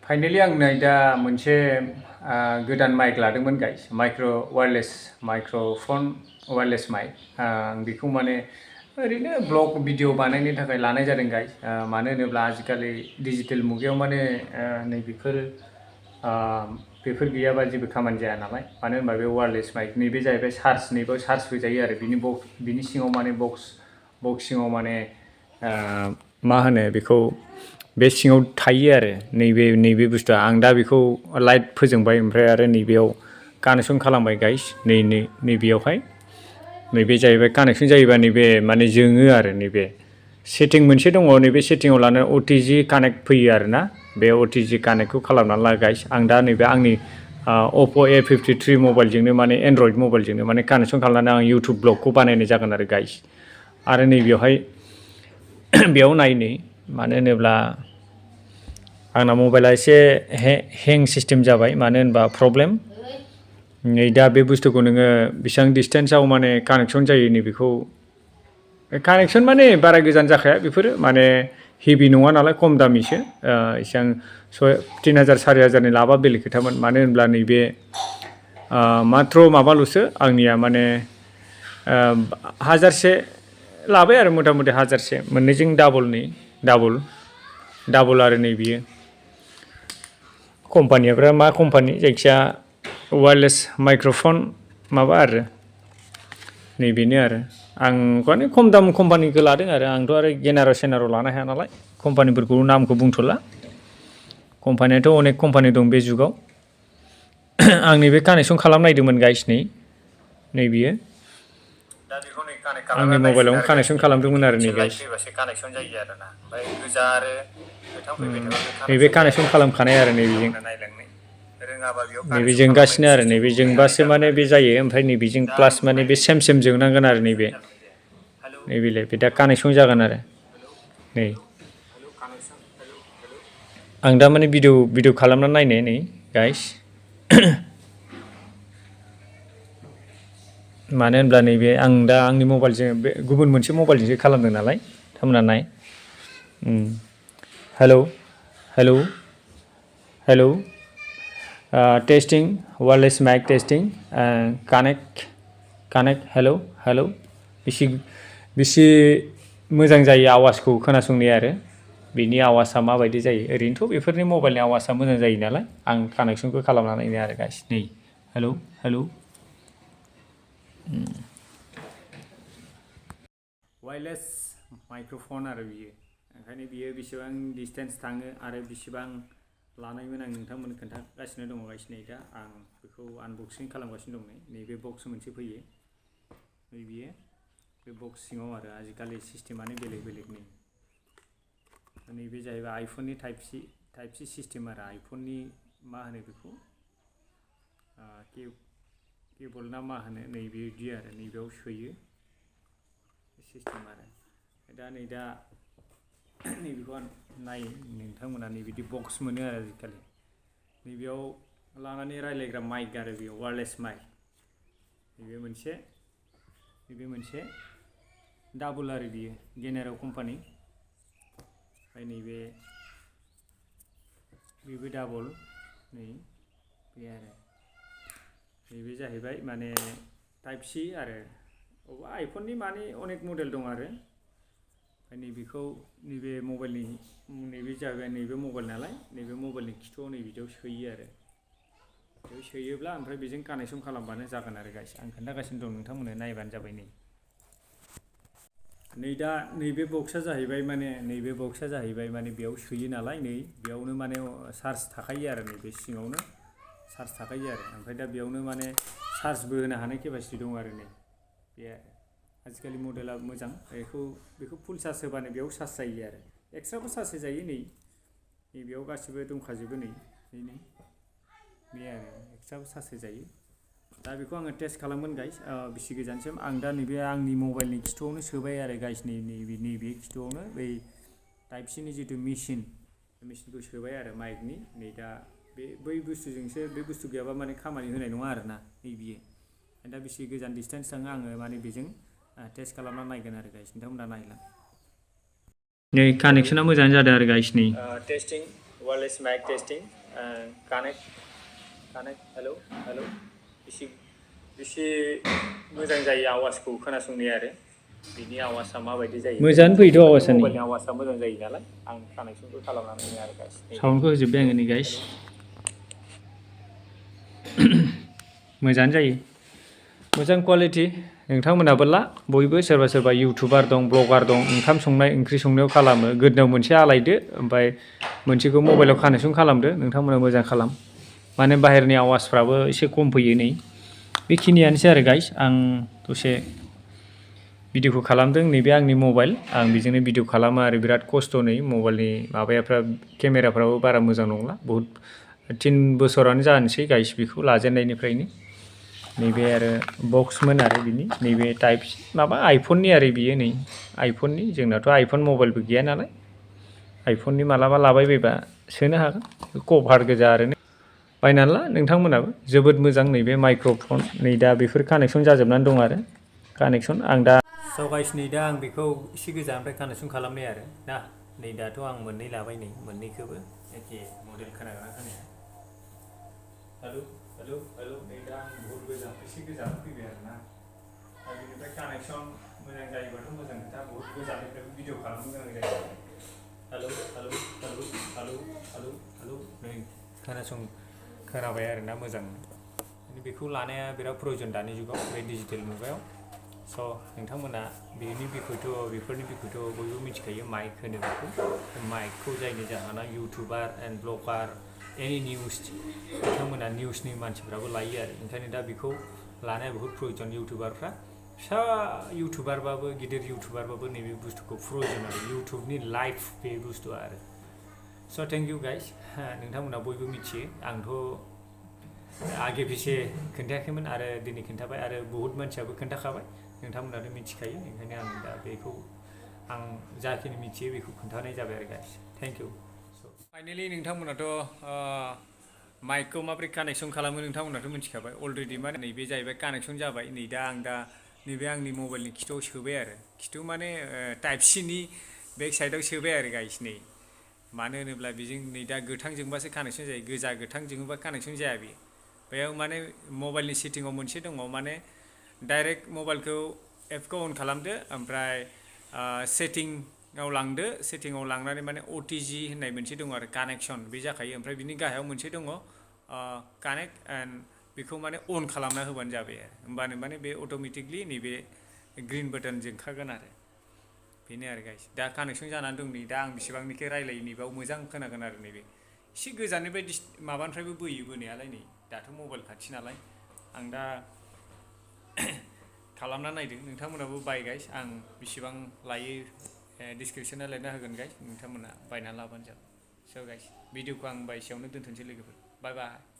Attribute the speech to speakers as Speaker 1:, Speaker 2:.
Speaker 1: finally आं नै दा मोनसे गोदान माइक लादोंमोन गाइस माइक्र'फन वायरलेस माइक आं बेखौ माने ओरैनो ब्लग भिडिअ बानायनो थाखाय लानाय जादों गाइस मानो होनोब्ला आजिखालि डिजिटेल मुगायाव माने नैबेफोर गैयाबा जेबो खामानि जाया नालाय मानो होनबा बे वायरलेस माइक नैबे जाहैबाय नैबेयाव चार्ज होजायो आरो बिनि सिङाव माने बक्स सिङाव माने मा होनो बेखौ बे सिङाव थायो आरो नैबे बुस्थुआ आं दा बेखौ लाइट फोजोंबाय ओमफ्राय आरो नैबेयाव कानेक्सन खालामबाय गाइस नैबेयावहाय नैबे जाहैबाय कानेक्सन जायोबा नैबे माने जोङो आरो नैबे सेटिं मोनसे दङ नैबे सेटिंआव लानो OTG कानेक्ट फैयो आरोना बे OTG कानेक्टखौ खालामनानै ला गाइस आं दा नैबे आंनि Oppo A53 मबाइलजोंनो माने एन्ड्रइड मबाइलजोंनो माने कानेक्सन खालामनानै आं इउटुब ब्लगखौ बानायनाय जागोन आरो गाइस आरो नैबेयावहाय बेयाव नायनो मानो होनोब्ला आंना मबाइला एसे हें सिस्टेम जाबाय मानो होनबा प्रब्लेम नै दा बे बुस्थुखौ नोङो बेसेबां डिसटेन्सआव माने कानेक्सन जायो नैबेखौ कानेक्सन माने बारा गोजान जाखाया बेफोरो माने हेभि नङा नालाय खम दामिसो एसेबां 3000 4000नि लाबा बेलेग खोथामोन मानो होनब्ला नैबे माथ्र माबाल'सो आंनिया माने 1000से लाबाय आरो मथा मथि 1000से मोननैजों डाबल आरो नै बियो कम्पानिफ्रा मा कम्पानि जायखिया वायरलेस माइक्र'फन माबा आरो नैबेनो आरो आं माने खम दाम कम्पानिखौ लादों आरो आंथ' आरो जेनेरेल लानो हाया नालाय कम्पानिफोरखौ नामखौ बुंथ'ला कम्पानियाथ' अनेक कम्पानि दं बे जुगाव आं नैबे कानेक्सन खालामनायदोंमोन गाइस नै बियो आंनि मबाइलावनो कानेक्सन खालामदोंमोन आरो नै गाइस नैबे कानेक्सन खालामखानाय आरो नैबेजों नैबे जोंगासिनो आरो नैबे जोंबासो माने बे जायो ओमफ्राय नैबेजों प्लास माने बे सेम जोंनांगोन आरो नैबेलाय बे दा कानेक्सन जागोन आरो नै आं दा माने भिडिअ खालामना नायनो नै गाइस मानो होनब्ला नैबे आं दा आंनि मबाइलजों बे गुबुन मोनसे मबाइलजोंसो खालामदों नालाय थारमाना नाय hello testing wireless mic testing connect hello बेसे मोजां जायो आवाजखौ खोनासंनाय आरो बिनि आवाजआ माबायदि जायो ओरैनोथ' बेफोरनि मबाइलनि आवाजआ मोजां जायो नालाय आं कानेक्सनखौ खालामनानै नायनो आरो गाइस नै हेलौ वायरलेस माइक्र'फन आरो बियो ओंखायनो बियो बेसेबां डिसटेन्स थाङो आरो बेसेबां लानायमोन आं नोंथांमोननो खोन्थागासिनो दङ गाइस नै दा आं बेखौ आनबक्सिं खालामगासिनो दं नैबे बक्स मोनसे फैयो नै बियो बे बक्स सिङाव आरो आजिखालि सिस्टेमानो बेलेग नैबे जाहैबाय आइफननि टाइप सि सिस्टेम आरो आइफननि मा होनो बेखौ केबल ना मा होनो नैबेदि आरो नैबेयाव सोयो सिस्टेम आरो दा नैबेखौ नाय नोंथांमोना नैबिदि बक्स मोनो आरो आजिखालि नैबेयाव लानानै रायलायग्रा माइक आरो बेयाव वायरलेस माइक नैबे मोनसे डाबल आरो बियो जेनेरेल कम्पानि ओमफ्राय बेबो डाबल नै बे आरो नैबे जाहैबाय माने टाइप सि आरो अबा आइफननि माने अनेक मडेल दं आरो ओमफ्राय नैबे मबाइलनि नैबे जाहैबाय नैबे मबाइल नालाय नैबे मबाइलनि खिथुआव नैबिदियाव सोयो आरो बेयाव सोयोब्ला ओमफ्राय बेजों कानेक्सन खालामबानो जागोन आरो गाइस आं खोन्थागासिनो दं नोंथांमोननो नायबानो जाबाय दा नैबे बक्सआ जाहैबाय माने बेयाव सोयो नालाय नै बेयावनो माने चार्ज थाखायो आरो नैबे सिङावनो चार्ज थाखायो आरो ओमफ्राय दा बेयावनो माने चार्जबो होनो हानाय केपासिटि दं आरो नै बे आजिखालि मडेला मोजां बेखौ फुल चार्ज होबानो बेयाव चार्ज जायो आरो एक्सट्राबो चार्ज होजायो नैबेयाव गासिबो दंखाजोबो नै बे आरो एक्सट्राबो चार्ज होजायो दा बेखौ आङो टेस्ट खालामगोन गाइस बेसे गोजानसिम आं दा नैबे आंनि मबाइलनि खिथुआवनो सोबाय आरो गाइस नैबे खिथुआवनो बै टाइप सिनि जिथु मेचिनखौ सोबाय आरो माइकनि नै दा बै बुस्थुजोंसो बे बुस्थु गैयाबा माने खामानि होनाय नङा आरोना बियो दा बेसे गोजान डिसटेन्स थाङो आङो माने बेजों टेस्ट खालामना नायगोन आरो गाइस नोंथांमोना नायला नै कानेक्सना मोजाङानो जादों आरो गाइस नै wireless mic testing connect hello बेसे मोजां जायो आवाजखौ खोनासंनाय आरो बिनि आवाजआ माबायदि जायो मोजाङानो फैदो आवाजआ मबाइलनि आवाजआ मोजां जायो नालाय आं कानेक्सनखौ खालामनानै होयो आरो गाइस साउन्डखौ होजोबबाय आङो नै गाइस मोजाङानो जायो मोजां क्वालिटि नोंथांमोनाबो ला बयबो सोरबा सोरबा इउटुबार दं ब्लगार दं ओंखाम संनाय ओंख्रि संनायाव खालामो गोदोनायाव मोनसे आलायदो ओमफ्राय मोनसेखौ मबाइलाव कानेक्सन खालामदो नोंथांमोना मोजां खालाम माने बाहेरनि आवाजफ्राबो एसे खम फैयो नै बेखिनियानोसै आरो गाइस आं दसे भिडिअखौ खालामदों नैबे आंनि मबाइल आं बेजोंनो भिडिअ खालामो आरो बिराद खस्थ' नै मबाइलनि माबायाफ्रा केमेराफ्राबो बारा मोजां नंला बहुद 3 बोसोरानो जानोसै गाइस बेखौ लाजेननायनिफ्रायनो नैबे आरो बक्समोन आरो बिनि नैबे टाइप माबा आइफननि आरो बियो नै आइफननि जोंनाथ' आइफन मबाइलबो गैया नालाय आइफननि मालाबा लाबाय बायबा सोनो हागोन कभार गोजा आरो बायनानै ला नोंथांमोनाबो जोबोद मोजां नैबे माइक्र'फन नै दा बेफोर कानेक्सन जाजोबनानै दं आरो कानेक्सन आं दा स' गाइस नै दा आं बेखौ एसे गोजाननिफ्राय कानेक्सन खालामनाय आरो ना नै दाथ' आं मोननै लाबाय नै मोननैखौबो एखे मडेल खोनागोना खोनाया हेलौ नै दा आं बहुत गोजान एसे गोजान फैबाय आरो ना दा बेनिफ्राय कानेक्सन मोजां जायोबाथ' मोजां खोथा बहुत गोजाननिफ्रायबो भिडिअ खालामनो गोनां जायो हेलौ नै खोनाबाय आरो ना मोजां बेखौ लानाया बिराद प्रयजन दानि जुगाव बे डिजिटेल मुगायाव स' नोंथांमोना बेफोरनि बिखयथ' बयबो मिथिखायो माइक होनो बेखौ माइकखौ जायनि जाहोना इउटुबार एन्ड ब्लगार एनि निउस बिथांमोना निउसनि मानसिफ्राबो लायो आरो ओंखायनो दा बेखौ लानाया बहुत प्रयजन इउटुबारफ्रा फिसा इउटुबारबाबो गिदिर इउटुबारबाबो नैबे बुस्थुखौ प्रयजन आरो इउटुबनि लाइफ बे बुस्थुआ आरो स' थेंक इउ गाइस नोंथांमोना बयबो मिथियो आंथ' आगे फिसे खोन्थायाखैमोन आरो दिनै खोन्थाबाय आरो बहुत मानसियाबो खोन्थाखाबाय नोंथांमोनाथ' मिथिखायो ओंखायनो आं दा बेखौ आं जाखिनि मिथियो बेखौ खोन्थानाय जाबाय आरो गाइस थेंक इउ फाइनेलि नोंथांमोनाथ' माइकखौ माबोरै कानेक्सन खालामो नोंथांमोनाथ' मिथिखाबाय अलरेडि माने नैबे जाहैबाय कानेक्सन जाबाय नै दा आं दा नैबे आंनि मबाइलनि खिथुआव सोबाय आरो खिथु माने टाइप सिनि बेक साइडआव सोबाय आरो गाइस नै मानो होनोब्ला बेजों नै दा गोथां जोंबासो कानेक्सन जायो गोजा गोथां जोङोबा कानेक्सन जाया बे बेयाव माने मबाइलनि सेटिंआव मोनसे दङ माने डाइरेक्ट मबाइलखौ एपखौ अन खालामदो ओमफ्राय सेटिंआव लांदो सेटिंआव लांनानै माने OTG होननाय मोनसे दङ आरो कानेक्सन बे जाखायो ओमफ्राय बिनि गाहायाव मोनसे दङ कानेक्ट एन्ड बेखौ माने अन खालामना होबानो जाबाय आरो होमबानो माने बे अट'मेटिकलि नैबे ग्रिन बाटन जोंखागोन आरो बेनो आरो गाइस दा कानेक्सन जानानै दं नै दा आं बेसेबांनिखौ रायलायो नैबाव मोजां खोनागोन आरो नैबे एसे गोजाननिफ्राय माबानिफ्रायबो बोयो बोनायालाय नै दाथ' मबाइल खाथि नालाय आं दा खालामना नायदों नोंथांमोनाबो बाय गाइस आं बेसेबां लायो डिसक्रिपसनाव लिरना होगोन गाइस नोंथांमोना बायना लाबानो जाबाय स' गाइस भिडिअखौ आं एसेयावनो दोनथ'नोसै लोगोफोर बाय बाय